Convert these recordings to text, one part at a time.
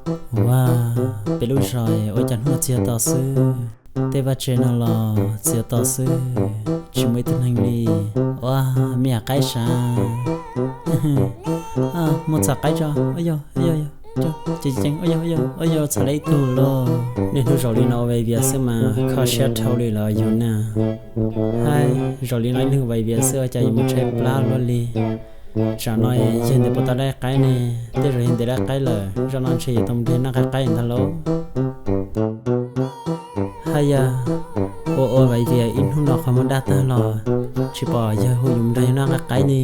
Ua, peb lub zos ua cas hnub no txias to xwb. Tej vaj tse no los txias to xwb, tsis muaj ib tug neeg li. Ua, me nyuam qaib sav, mus txhom qaib tso. Ua yog, ua yog, ua yog, txhom li ib tug lauj. Niaj hnub zaum li no ua vias xwb mas kho siab dhau li los yus na. Hais zaum li no ib leeg ua vias xwb ua cas yuav mus tshaib plab luaj li. Tsam no yawg ntes puas tau lawv qaib ne? Tej zaum yawg ntes lawv qaib lawm, zaum no ntshe yuav tau mus nrog yawg noj nqaij qaib ntag lauj. Haj yam, ua ua vias ib hnub no qhov muag daj tag los tsis pom yawg hu yus mus nrog yawg noj nqaij qaib li.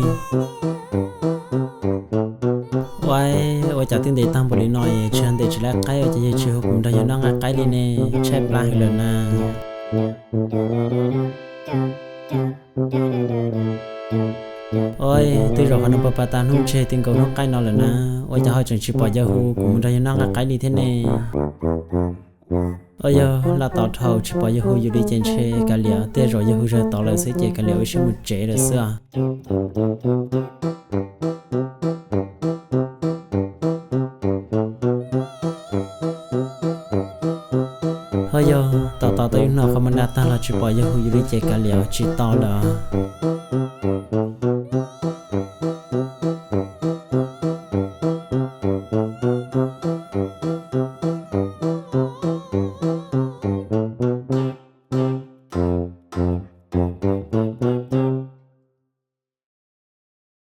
Ua, ua cas twb ntes tag npaum li no es tsis yog ntes tsis lawv qaib ua cas yawg tsis hu kuv nrog yawg noj nqaij qaib li ne? Tshaib plab heev lawm na. Ua, twb zaum qhov no puag ta hnub ntseg ti nkaus hnub qaij no lawm na, ua cas ho tseem tsis pom yawg hu kuv mus nrog yawg noj nqaij qaib li thiab ne? Ua yog lam tod dhau tsis pom yawg hu yus li ces ntshe kav liam, tej zaum yawg hu zog tod lawm xwb ces kav liam ua siab mus tsev lawm xwb os. Ho yog tos tos tau ib hnub no qhov muag daj tag los tsis pom yawg hu yus li ces kav liam tsis tos lawm.